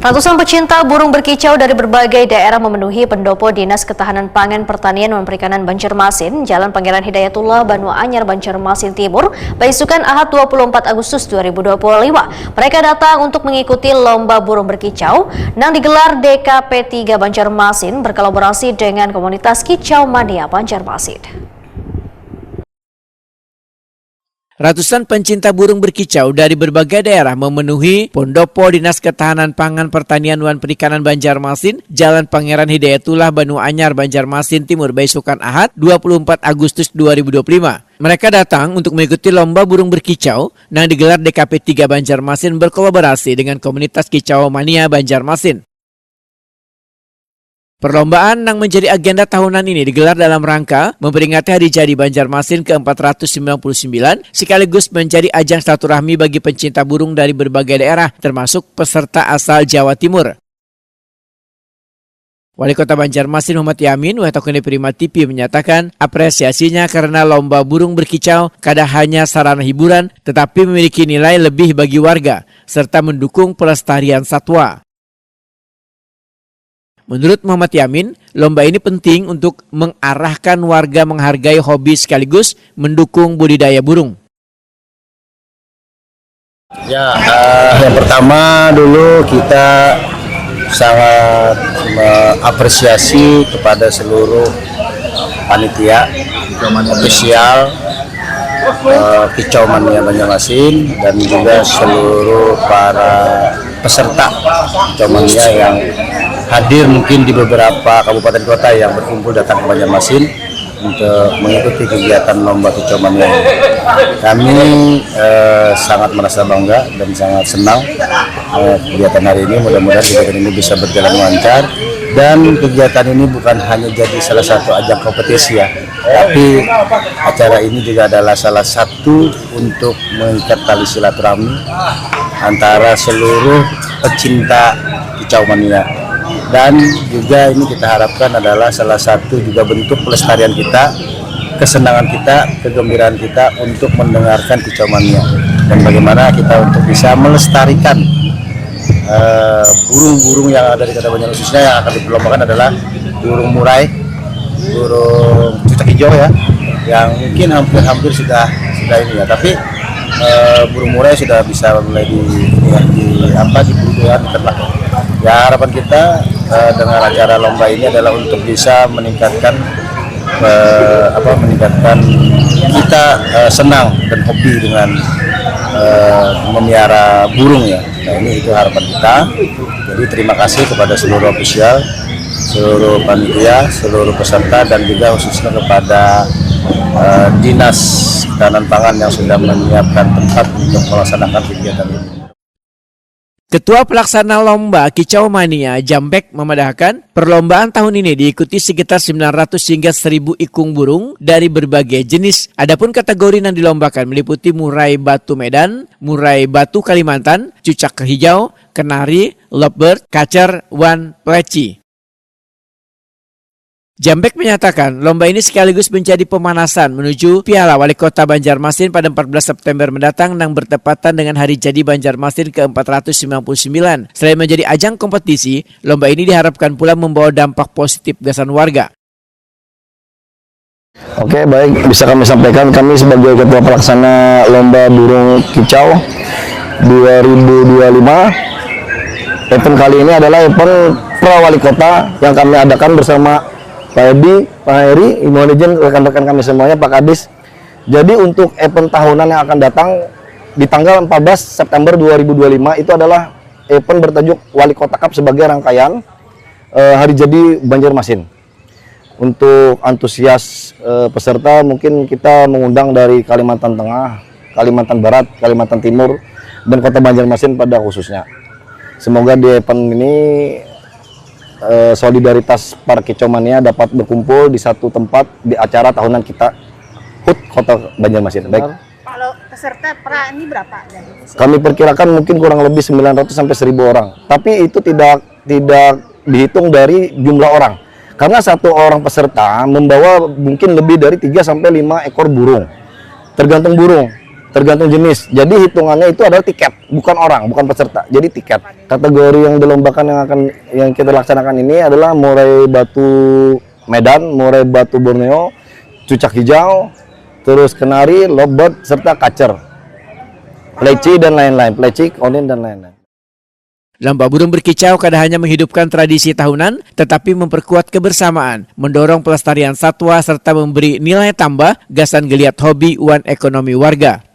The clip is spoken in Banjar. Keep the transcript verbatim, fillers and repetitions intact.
Ratusan pecinta burung berkicau dari berbagai daerah memenuhi pendopo Dinas Ketahanan Pangan, Pertanian, dan Perikanan Banjarmasin, Jalan Pangeran Hidayatullah, Banua Anyar, Banjarmasin Timur, baisukan Ahad dua puluh empat Agustus dua ribu dua puluh lima. Mereka datang untuk mengikuti lomba burung berkicau nang digelar D K P tiga Banjarmasin berkolaborasi dengan komunitas Kicau Mania Banjarmasin. Ratusan pencinta burung berkicau dari berbagai daerah memenuhi Pondopo Dinas Ketahanan Pangan, Pertanian, wan Perikanan Banjarmasin, Jalan Pangeran Hidayatullah, Banua Anyar, Banjarmasin Timur, baisukan Ahad, dua puluh empat Agustus dua ribu dua puluh lima. Mereka datang untuk mengikuti lomba burung berkicau nang digelar D K P tiga Banjarmasin berkolaborasi dengan komunitas Kicau Mania Banjarmasin. Perlombaan nang menjadi agenda tahunan ini digelar dalam rangka memperingati Hari Jadi Banjarmasin ke empat ratus sembilan puluh sembilan, sekaligus menjadi ajang silaturahmi bagi pencinta burung dari berbagai daerah, termasuk peserta asal Jawa Timur. Wali Kota Banjarmasin Muhammad Yamin, Wahid Akun Prima T V, menyatakan apresiasinya karena lomba burung berkicau kada hanya sarana hiburan, tetapi memiliki nilai lebih bagi warga, serta mendukung pelestarian satwa. Menurut Muhammad Yamin, lomba ini penting untuk mengarahkan warga menghargai hobi sekaligus mendukung budidaya burung. Ya, eh, yang pertama dulu kita sangat mengapresiasi kepada seluruh panitia ofisial eh, Kicau Mania Banjarmasin dan juga seluruh para peserta Kicau Mania yang hadir mungkin di beberapa kabupaten kota yang berkumpul datang ke Banjarmasin untuk mengikuti kegiatan lomba Kicau Mania ini. Kami eh, sangat merasa bangga dan sangat senang eh, kegiatan hari ini. Mudah-mudahan kegiatan ini bisa berjalan lancar dan kegiatan ini bukan hanya jadi salah satu ajang kompetisi ya, tapi acara ini juga adalah salah satu untuk mengikat tali silaturahmi antara seluruh pecinta Kicau Mania. Dan juga ini kita harapkan adalah salah satu juga bentuk pelestarian kita, kesenangan kita, kegembiraan kita untuk mendengarkan Kicau Mania. Dan bagaimana kita untuk bisa melestarikan eh, burung-burung yang ada di Kota Banjar khususnya yang akan diperlombakan adalah burung murai, burung cucak hijau ya, yang mungkin hampir-hampir sudah sudah ini ya. Tapi eh, burung murai sudah bisa mulai di ini ya, di apa di ya, di ternak. Ya harapan kita eh, dengan acara lomba ini adalah untuk bisa meningkatkan eh, apa meningkatkan kita eh, senang dan hobi dengan eh, memelihara burung ya. Nah ini itu harapan kita. Jadi terima kasih kepada seluruh ofisial, seluruh panitia, seluruh peserta dan juga khususnya kepada eh, dinas ketahanan pangan yang sudah menyiapkan tempat untuk melaksanakan kegiatan ini. Ketua Pelaksana Lomba Kicau Mania Jambek memadahakan, perlombaan tahun ini diikuti sekitar sembilan ratus hingga seribu ikung burung dari berbagai jenis. Adapun kategori yang dilombakan meliputi murai batu Medan, murai batu Kalimantan, cucak hijau, kenari, lovebird, kacer, wan pleci. Jambek menyatakan, lomba ini sekaligus menjadi pemanasan menuju Piala Wali Kota Banjarmasin pada empat belas September mendatang nang bertepatan dengan Hari Jadi Banjarmasin ke empat ratus sembilan puluh sembilan. Selain menjadi ajang kompetisi, lomba ini diharapkan pula membawa dampak positif gasan warga. Oke, baik, bisa kami sampaikan, kami sebagai Ketua Pelaksana Lomba Burung Kicau dua ribu dua puluh lima, event kali ini adalah event pra wali kota yang kami adakan bersama Pak Edi, Pak Heri, mohon izin rekan-rekan kami semuanya, Pak Kadis. Jadi untuk event tahunan yang akan datang di tanggal empat belas September dua ribu dua puluh lima itu adalah event bertajuk Wali Kota Cup sebagai rangkaian eh, hari jadi Banjarmasin. Untuk antusias eh, peserta mungkin kita mengundang dari Kalimantan Tengah, Kalimantan Barat, Kalimantan Timur, dan Kota Banjarmasin pada khususnya. Semoga di event ini eh, solidaritas para kicomania dapat berkumpul di satu tempat di acara tahunan kita HUT Kota Banjarmasin. Baik. Kalau peserta pra ini berapa? Jadi? Kami perkirakan mungkin kurang lebih sembilan ratus sampai seribu orang. Tapi itu tidak tidak dihitung dari jumlah orang. Karena satu orang peserta membawa mungkin lebih dari tiga sampai lima ekor burung. Tergantung burung. Tergantung jenis. Jadi hitungannya itu adalah tiket, bukan orang, bukan peserta. Jadi tiket. Kategori yang dilombakan yang akan yang kita laksanakan ini adalah murai batu Medan, murai batu Borneo, cucak hijau, terus kenari, lovebird, serta kacer. Pleci dan lain-lain, pleci, konin dan lain-lain. Lomba burung berkicau kada hanya menghidupkan tradisi tahunan, tetapi memperkuat kebersamaan, mendorong pelestarian satwa serta memberi nilai tambah gasan geliat hobi wan ekonomi warga.